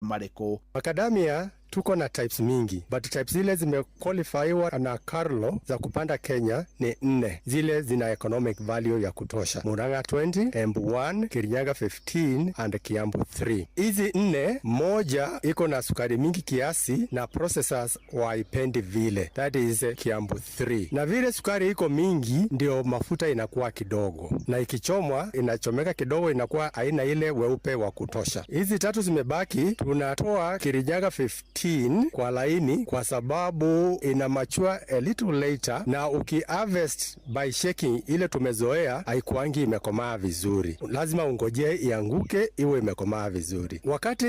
Marĩkũ? Macadamia tuko na types mingi, but types zile zimequalifyiwa na KALRO za kupanda Kenya ni nne, zile zina economic value ya kutosha: Murang'a 20, Embu 1, Kirinyaga 15 and Kiambu 3. Hizi nne, moja iko na sukari mingi kiasi na processors waipendi vile, that is Kiambu 3. Na vile sukari iko mingi, ndio mafuta inakuwa kidogo, na ikichomwa inachomeka kidogo, inakuwa haina ile weupe wa kutosha. Hizi tatu zimebaki, tunatoa Kirinyaga 15 kwa laini kwa sababu ina mature a little later, na ukiharvest by shaking ile tumezoea haikuangi imekomaa vizuri, lazima ungojee ianguke iwe imekomaa vizuri. Wakati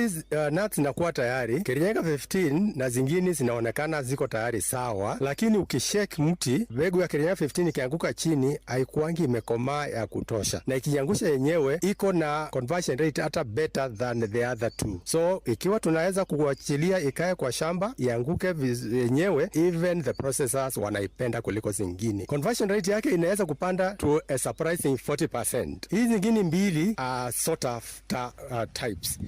nuts zinakuwa tayari, Kirinyaga 15 na zingine zinaonekana ziko tayari sawa, lakini ukishake mti, mbegu ya Kirinyaga 15 ikianguka chini haikuangi imekomaa ya kutosha, na ikiangusha yenyewe iko na conversion rate hata better than the other two. So ikiwa tunaweza kuachilia ikae kwa shamba ianguke yenyewe, even the processors wanaipenda kuliko zingine. Conversion rate yake inaweza kupanda to a surprising 40%. Hizi zingine mbili are sort of types,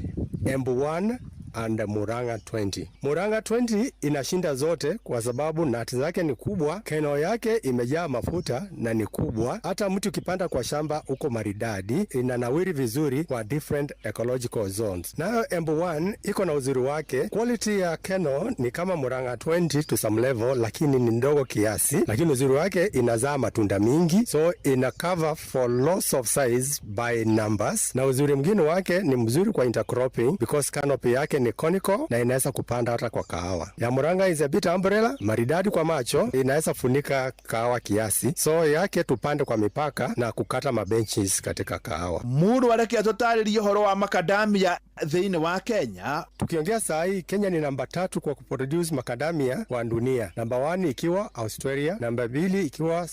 Embu 1 and Murang'a 20. Murang'a 20 inashinda zote kwa sababu nut zake ni kubwa, kernel yake imejaa mafuta na ni kubwa. Hata mtu ukipanda kwa shamba uko maridadi, inanawiri vizuri kwa different ecological zones. Nayo Embu 1 iko na uzuri wake, quality ya kernel ni kama Murang'a 20 to some level, lakini ni ndogo kiasi, lakini uzuri wake inazaa matunda mingi, so ina cover for loss of size by numbers. Na uzuri mwingine wake ni mzuri kwa intercropping because canopy yake ni conical na inaweza kupanda hata kwa kahawa. Ya Murang'a is a bit umbrella, maridadi kwa macho, inaweza funika kahawa kiasi, so yake tupande kwa mipaka na kukata mabenches katika kahawa. Murwa, reke atũtarĩrie ũhoro wa makadamia thĩinĩ wa Kenya. Tukiongea saa hii, Kenya ni namba tatu kwa kuproduce macadamia kwa dunia. Namba 1 ikiwa Australia, namba mbili ikiwa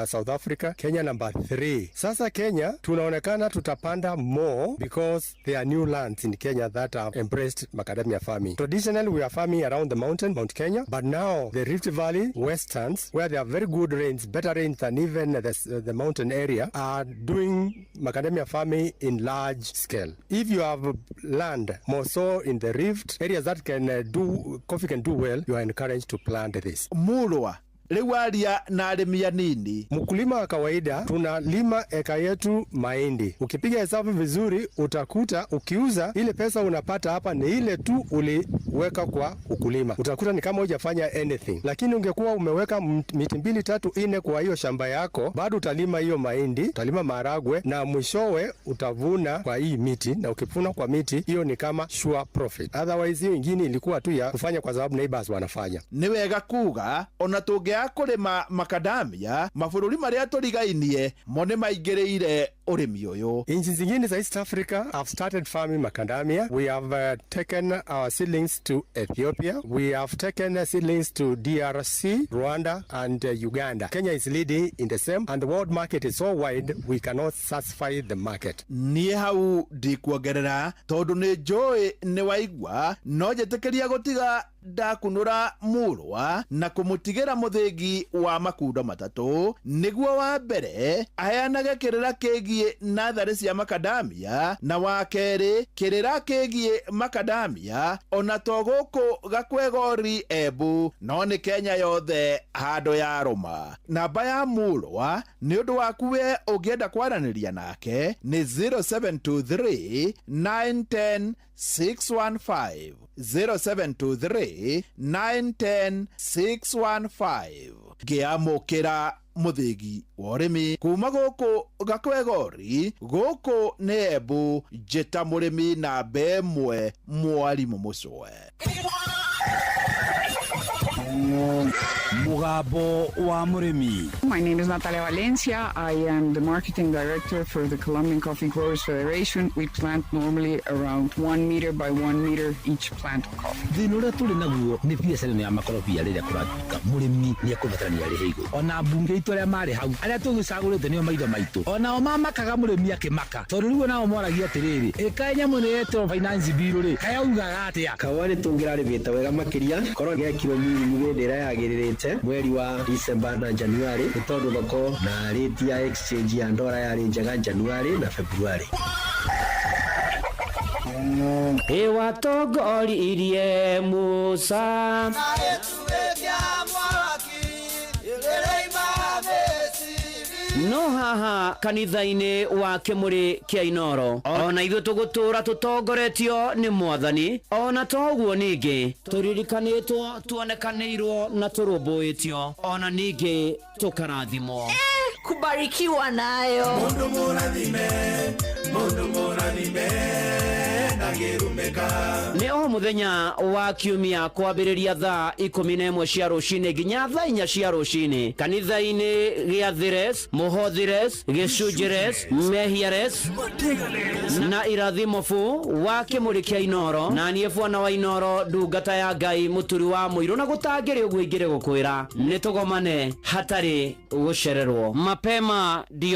South Africa, Kenya namba 3. Sasa Kenya tunaonekana tutapanda more because there are new lands in Kenya that have embraced macadamia farming. Traditionally we are farming around the mountain, Mount Kenya, but now the Rift Valley, westerns, where there are very good rains, better rains than even the mountain area, are doing macadamia farming in large scale. If you have land, more so in the Rift areas that can do coffee can do well, you are encouraged to plant this. Murwa, rĩu aria na arĩmi anini. Mkulima wa kawaida tunalima eka yetu mahindi. Ukipiga hesabu vizuri, utakuta ukiuza ile pesa unapata hapa ni ile tu uliweka kwa ukulima, utakuta ni kama hujafanya anything. Lakini ungekuwa umeweka miti mbili, tatu, nne kwa hiyo shamba yako, bado utalima hiyo mahindi, utalima maharagwe na mwishowe utavuna kwa hii miti, na ukivuna kwa miti hiyo ni kama sure profit. Otherwise hiyo ingine ilikuwa tu ya kufanya kwa sababu neighbors wanafanya. Nĩ wega kuga ona tũngĩaga kũrĩma makadamia, mabũrũri marĩa tũrigainie mo nĩ maingĩrĩire ũrĩmi ũyũ. Nchi zingine za East Africa have started farming macadamia. We have taken our seedlings to Ethiopia. We have taken seedlings to DRC, Rwanda, and Uganda. Kenya is leading in the same, and the world market is so wide we cannot satisfy the market. Niĩ hau ndikuongerera tondũ nĩ njũĩ nĩ waigua, no njĩtĩkĩria gũtiga ndakunũra Murwa na kũmũtigĩra mũthĩgi wa makundo matatũ, nĩguo wa mbere aheanage kĩrĩra kĩgiĩ natharĩ cia makadamia, na wa kerĩ kĩrĩra kĩgiĩ makadamia ona to gũkũ Gakwegori Embu, no nĩ Kenya yothe handũ ya rũma. Namba ya Murwa nĩ ũndũ waku we ũngĩenda kwaranĩria nake nĩ 0723 910 615, 0723 910 615. Ngĩamũkĩra mũthĩgi wa ũrĩmi kuma gũkũ Gakwegori, gũkũ nĩ Embu, njĩta mũrĩmi namba ĩmwe, mwarimũ Mũcwe. Mũgambo wa mũrĩmi. My name is Natalia Valencia. I am the marketing director for the Colombian Coffee Growers Federation. We plant normally around 1 meter by 1 meter each plant of coffee. Thĩna ũrĩa tũrĩ naguo nĩ biacara ĩno ya makorobia. Rĩrĩa kũratuĩka mũrĩmi nĩ ekũbatarania arĩhe igũrũ, ona mbunge itũ arĩa marĩ hau, arĩa tũgĩcagũrĩte nĩo maitho maitũ, onao mamakaga mũrĩmi akĩmaka, tondũ rĩu onao moragia atĩrĩrĩ, ĩkaĩ nyamũ nĩ yetwo finance bill rĩ, kayaugaga atĩa? Kahũa nĩ tũngĩrarĩmĩte wega makĩria korwo gekirwo milling hĩndĩ ĩrĩa yagĩrĩrĩte, mweri wa December na January, nĩ tondũ thoko na rate ya exchange ya ndora yarĩ njega January na February. Ĩ watongoririe Musa no haha kanitha-inĩ wa Kĩmũrĩ kĩa Inoro, ona ithuĩ tũgũtũra tũtongoretio nĩ Mwathani. Ona to ũguo, ningĩ tũririkanĩtwo, tuonekanĩirwo na tũrũmbũĩtio, ona ningĩ tũkarathimwo. Kubarikiwa nayo. Mundu mũrathime, mundu mũrathime ndangĩrumĩka. Nĩ o mũthenya wa Kiumia kwambĩrĩria thaa 11 cia rũcinĩ nginya thaa 4 cia rũcinĩ, kanitha-inĩ gĩathĩres, mũhothires, gĩcunjĩres, mehiares na irathimo bu wa Kĩmũrĩ kĩa Inoro. Na niĩ bwana wa Inoro, ndungata ya Ngai, mũturi wa mũirũ, na gũtangĩrĩ ũguo ingĩrĩ gũkwĩra nĩ tũgomane hatarĩ gũcererwo, mapema ndio.